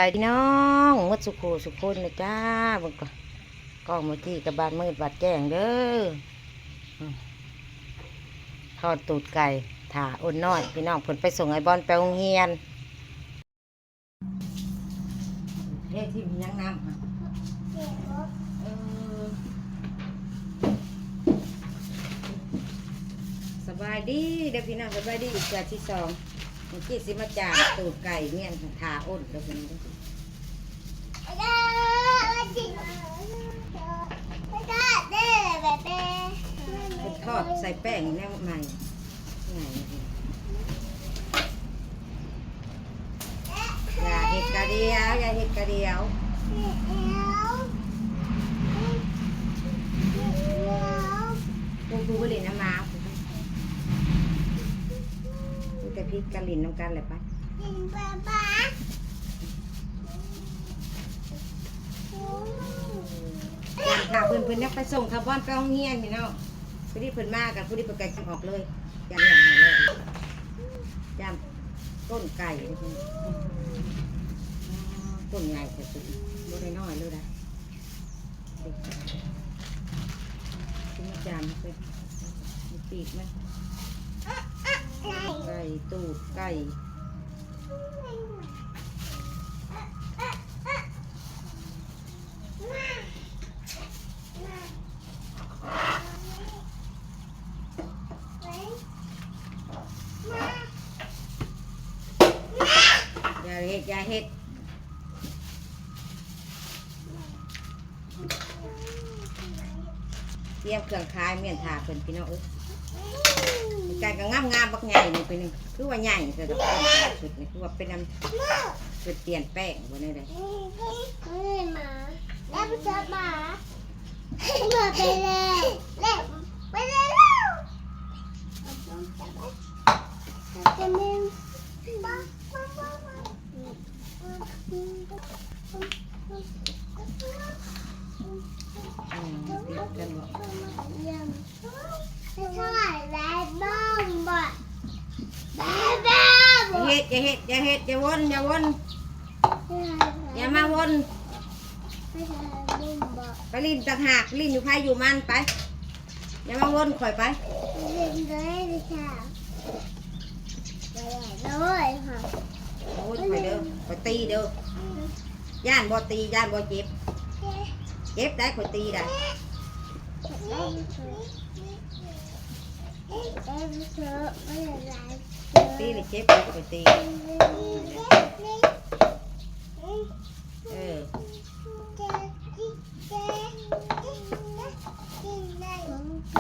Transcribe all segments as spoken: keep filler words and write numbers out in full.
ไปพี่น้องหมดสุขูสุขคนนะจ้า เบิ่งก่อน กล้องเมื่อกี้กับบาดมืดบาดแจ้งเด้อ อืม ทอดตูดไก่ ถ่าอ้นน้อย พี่น้องเพิ่นไปส่งไอ้บอลไปโรงเรียน เฮ้ย ที่มียังน้ำค่ะ เออ สบายดีเด้อพี่น้อง สบายดีอีกเทื่อที่สอง เมื่อกี้สิมาจามตูดไก่เมียนถ่าอ้นเด้อพี่น้องเด้อ เพิ่นทอดใส่แป้งแนวใหม่ ใหม่ อย่าเฮ็ดกะเดียว อย่าเฮ็ดกะเดียว กูกูไปเล่นน้ำมา มีแต่พิษกันหลินน้ำกันแหละปะ จ้า เพิ่น เพิ่นอยากไปส่งทาบ้านไปโรงเรียนพี่น้อง ผู้ที่เพิ่นมากับผู้ที่เพิ่นก็ออกเลย อย่าเลี้ยงให้เลย จ้า ก้นไก่ ก้นไงแต่สุดบ่ได้น้อยเลยนะ กินจานไป มีปีกไหม ไก่ ตูดไก่ อย่าเฮ็ด อย่าเฮ็ด เตรียมเครื่องขายเมียนถ่าเพิ่นพี่น้องเอ้ย ไก่ก็งามๆ บักใหญ่นี่เป็นหนึ่ง คือว่าใหญ่แต่ละคนชุดนี่คือว่าเป็นอัน เป็นเปลี่ยนแป้งบ่ได้เลย นี่หมา แล้วมันจะหมา หมาไปเลย แล้วไปเลยแล้ว จะไม่ อืม ติดกันบ่ เท่าไหร่แล้วบ้างบ่ อย่าเฮ็ด อย่าเฮ็ด อย่าเฮ็ด อย่าวน อย่าวน อย่ามาวน ไปเล่นต่างหาก เล่นอยู่ไผอยู่มันไป อย่ามาวนข่อยไป เล่นเลยค่ะ ไปเลยค่ะ โอ้ยข่อยเด้อ ข่อยตีเด้อ ย่านบ่ตี ย่านบ่เจ็บ เจ็บได้ข่อยตีได้ ตีเลยเจ็บเลยข่อยตี เออ เ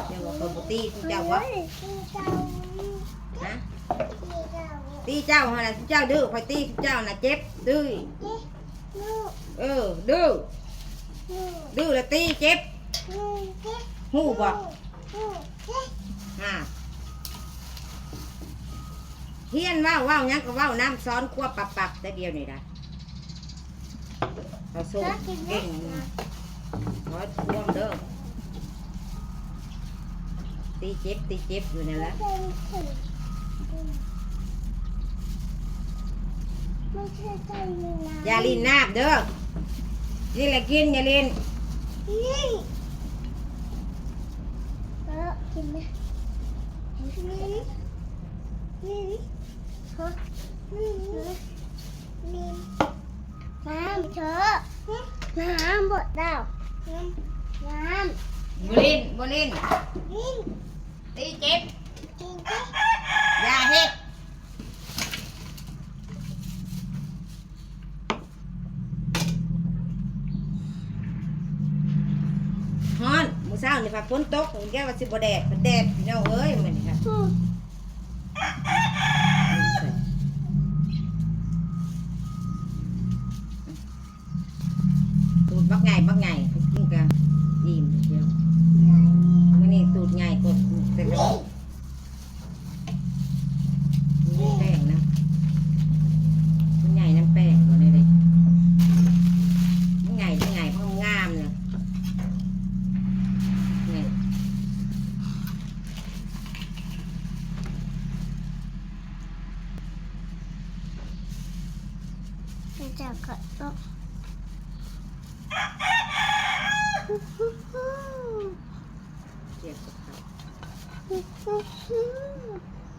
จ้าว่าข่อยบ่ตีเจ้าบ่ ฮะ ตีเจ้าหั่นล่ะ เจ้าดื้อ ข่อยตีเจ้าน่ะเจ็บ ดื้อ เออ ดื้อ ดื้อแล้วตีเจ็บ ฮู้บ่ ฮะ เฮียนเว้า เว้าหยังก็เว้านำ สอนควบปับๆ แต่เดียวนี่นะ เขาส่งเก่ง ขอท่วมเด้อ ตีเจ็บ ตีเจ็บอยู่นั่นแหละ ไม่ใช่ใจเลยนะ อย่าลินน้ำเด้อ นี่แหละกิน อย่าลิน นี่ เออ กินไหม นี่ นี่ ฮะ นี่ นี่ น้ำเถอะ น้ำหมดแล้ว น้ำ น้ำ บ่ลิน บ่ลิน นี่ ตีเจ็บ กินไหม อย่าเฮ็ด ฮ้อน มื้อเช้านี่พัดฝนตก แกว่าสิบ่แดด พัดแดด พี่น้องเอ้ย มื้อนี้ค่ะ อืม ตูดบักใหญ่ บักใหญ่ กินกะอิ่มเดียว มื้อนี้ตูดใหญ่กว่าแต่ละ มันแป้งนะ มันใหญ่น้ำแป้งตัวนี้เลย มันใหญ่ มันใหญ่ เพราะมันงามเนี่ย นี่ มัน จับกระตุก เก็บกับเขา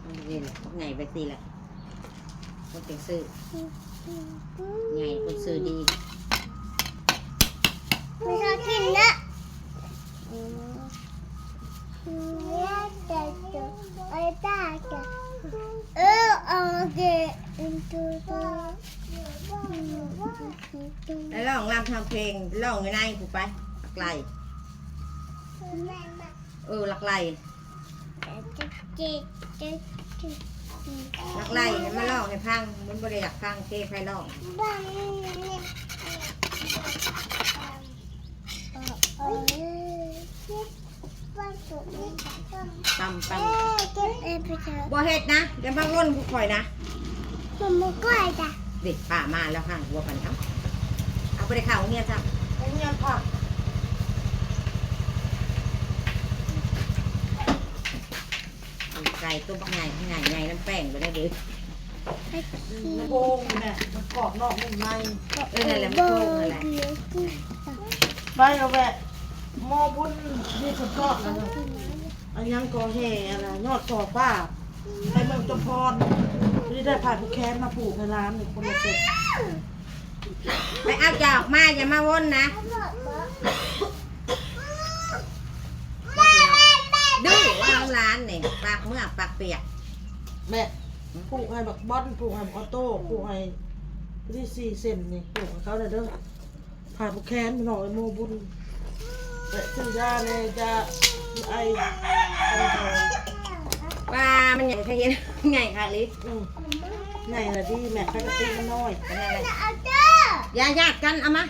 มันเรียนพวกไงไปสิละคนเป็นซื่อไงคนซื่อดี ไม่ชอบกินนะ เออเอาเกะ into the แล้วร้องรำทำเพลงร้องอยู่ในผู้ไปหลักไหล เออหลักไหล หลักไหลให้มาร้องให้ฟังมันบ่ได้อยากฟังเพลงใครร้อง ตำตำ เอ้ยเก็บเองไปเถอะ บ่เฮ็ดนะอย่ามาวนผู้ข่อยนะ มันบ่ก้อยจ้ะ เด็กป่ามาแล้วค่ะหัวพันเอ้าเอาไปได้ข่าวโรงเรียนจ้ะ ไปเรียนค่ะ ไก่ตัวบักใหญ่ใหญ่ใหญ่น้ำแป้งไปได้เด้อ โบงอยู่เนี่ยมันกรอบนอกนุ่มใน เออนั่นแหละมันโบงนั่นแหละ ไปเอาแหวะหม้อบุญที่สุดยอดแล้วนะ อันยังกอแห่อันนะยอดกอป้า ไปเมืองจอมพรที่ได้ผ่านผู้แค้นมาปลูกในร้านหนึ่งคนละเจ็ด ไปเอาจอกมาอย่ามาวนนะ ดื้อว่าร้านนี่ปากเมือกปากเปียก แม่ปลูกให้บักบอนปลูกให้บักออโต้ปลูกให้ที่สี่เซนนี่ปลูกให้เขาเลยเด้อ ผ่าผู้แค้นพี่น้องไอ้โมบุญแวะซื้อยาแน่ยาไอ ว่ามันใหญ่แท้เห็นใหญ่ค่ะลิ อืมใหญ่ละดีแม่ปกติมันน้อย ก็นั่นแหละอย่าญาติกันเอามา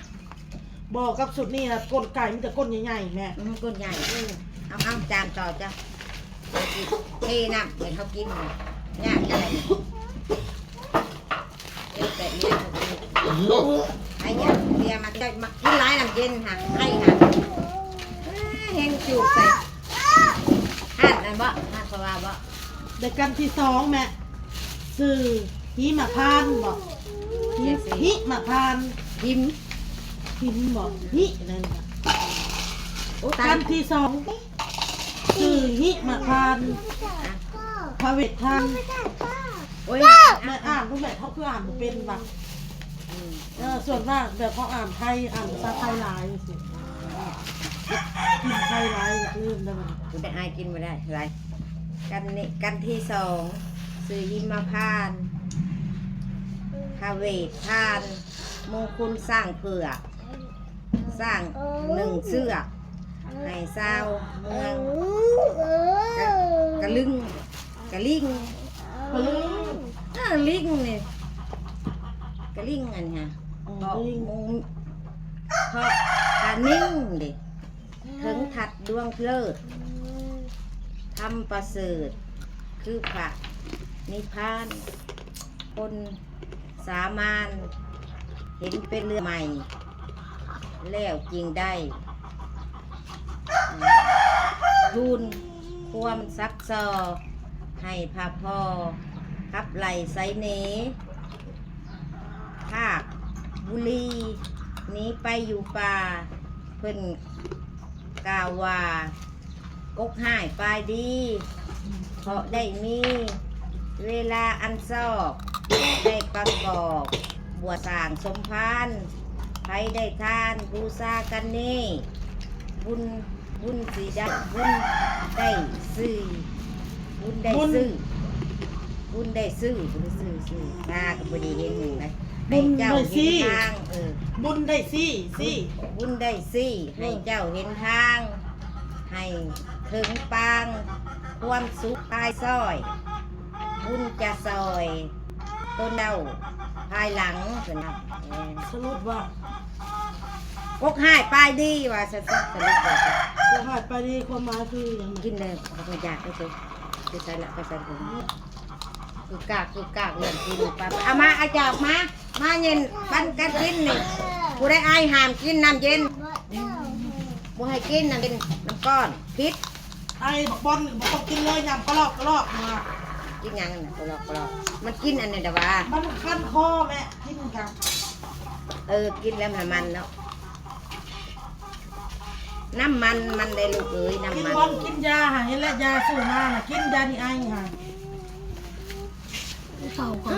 บอกกับสุดนี่นะก้นไก่มีแต่ก้นใหญ่ๆแม่ อืมก้นใหญ่ อืมเอาเอาจานต่อจ้ะ เทน้ำให้เขากินเลยยากอะไร เดี๋ยวแต่เมียเขากิน ไอ้เนี่ยเมียมาได้มากินหลายน้ำเย็นค่ะไอ้ค่ะเอ้ยเฮงจูบใส่ ห้านนั่นบ่ห้านเขาว่าบ่ ได้กันที่สองแม่ ซื้อหิมะพานต์บ่ หิม หิมะพานต์ หิม หิมบ่ หินั่นน่ะ โอ้ตาย กันที่สอง ซื้อหิมะพานต์ พระเวททาน โอ้ย แม่อ่านรู้แม่เขาคืออ่านบ่เป็นว่ะ อืม เออ ส่วนมากแบบเขาอ่านไทย อ่านภาษาไทยหลายสิ กินไทยหลายคือได้บ่ กูจะอายกินบ่ได้หลาย กันนี่ กันที่สอง ซื้อหิมะพานต์ พระเวททาน มงคลสร้างเผือก สร้างหนึ่งเชือก ให้ชาวเมือง กะ กะลึง กะลิง กะลิง เออ ลิงนี่ กะลิงอันเนี้ย อืม เพราะ ลิง มง เพราะกะนิ่งเด้ เถิงทัดดวงเลิศ ธรรมประเสริฐ คือพระนิพพาน คนสามาน เห็นเป็นเรื่องใหม่ แล้วจึงได้ ทูลความสักซอ ให้พระพ่อขับไล่ไสเน ภาคบุรี หนีไปอยู่ป่า เพิ่นกล่าวว่า กกฮ้ายปายดี เพราะได้มีเวลาอันซอก ได้ประกอบ บวชสร้างสมภาร ไผได้ทานบูชากันนี้ บุญ บุญสิได้ บุญได้ซื่อ บุญได้ซื่อ บุญได้ซื่อ บุญซื่อซื่อ ตาก็บ่ได้เห็นหยังเลย บุญได้ซื่อ ให้เจ้าเห็นทาง เออ บุญได้ซื่อซื่อ บุญได้ซื่อ ให้เจ้าเห็นทาง ให้เถิงปาง ความสุขปายซ้อย บุญจะซอย ตนเจ้าภายหลังเพิ่นว่า เออ สรุปว่า กกฮ้ายปายดีว่าซั่นซะ สรุปว่า กกฮ้ายปายดีความหมายคือหยัง กินเลยบ่อยากให้เจอ คือใส่ละ ก็ใส่ผม กึกกากกึกกากเรื่องกินปะ เอามา เอาจอกมา มาเย็นปันกันกินนี่ ผู้ใดอายห้ามกินน้ำเย็น บ่ให้กินน้ำเย็น น้ำก้อน ผิด ไอ้บักบอลนี่บ่ต้องกินเลย ยำกะลอกกะลอกมา กินหยังน่ะ กะลอกกะลอก มันกินอันนี้เด้อวะ มันคันคอแม่ กินกัน เออ กินแล้วน้ำมันเนาะ น้ำมันมันได้ลูกเอ้ย น้ำมัน กินบอลกินยาหาเห็นแล้วยาซื้อมาน่ะ กินยานี่ไอหา เขาก็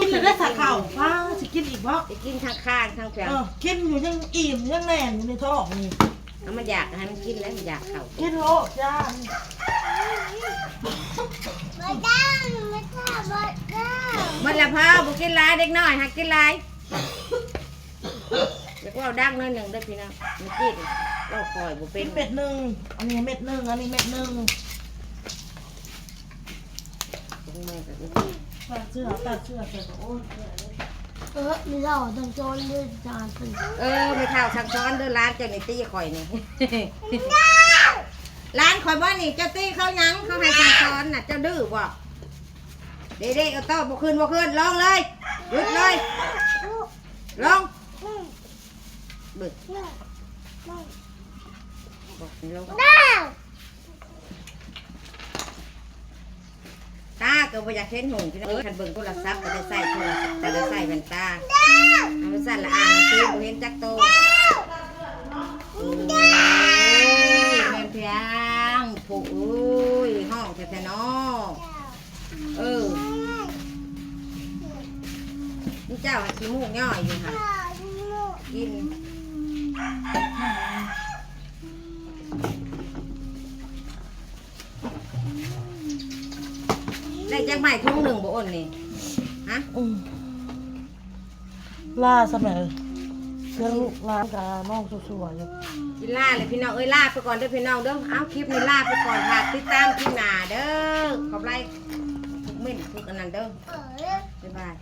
กินเลยได้สาเข่าป้าสิกินอีกบ่ ไปกินทางข้างทางเพียง เออ กินอยู่ยังอิ่มยังแน่นอยู่ในท้องนี่ แล้วมันอยากให้มันกินแล้วมันอยากเข่า กินโลดยา บ่ได้ ไม่ใช่บ่ได้ หมดแล้วพ่อ บ่กินหลาย เด็กน้อยหากกินหลาย อยากเว้าดังหน่อยหนึ่งเด้อพี่น้อง มันกิน เว้าค่อยบ่เป็น กินเม็ดหนึ่ง อันนี้เม็ดหนึ่ง อันนี้เม็ดหนึ่ง ตัดเสื้อ ตัดเสื้อเสร็จก็โอ้ย เออ มีเหล้าทั้งโจรด้วยจานเป็น เออ ไม่เท่าสั่งสอนเด้อ ร้านเจ้านี่ตีข่อยนี่ ร้านข่อยบ่นี่ เจ้าตีเขาหยัง เขาให้สั่งสอนน่ะ เจ้าดื้อบ่ เด้ๆ เอาโต๊ะบ่ขึ้น บ่ขึ้น ลงเลย หยุดเลย ลง เบิด บอกลง ตาก็บ่อยากเห็นหงส์พี่น้องเอ้ย คันเบิ่งโทรศัพท์ก็ได้ใส่โทรศัพท์ ก็ได้ใส่แว่นตา เอาไปสั่นละอ่านหนังสือบ่เห็นจักโต โอ้ย แม่นเพียงผู้เอ้ย ห้องแท้ๆเนาะ เออ นี่เจ้าขี้มูกย่อยอยู่หั่น กิน ได้จักไม้ถุงหนึ่งบ่อ้นนี่ ฮะ อืม ลาซะแม่เอ้ย เดี๋ยวลูกลากับน้องสวยๆอยู่ สิลาเลยพี่น้องเอ้ย ลาไปก่อนเด้อพี่น้องเด้อ เอาคลิปนี้ลาไปก่อน ฝากติดตามคลิปหน้าเด้อ ขอบไลค์ทุกเม้นทุกอันนั้นเด้อ บ๊ายบาย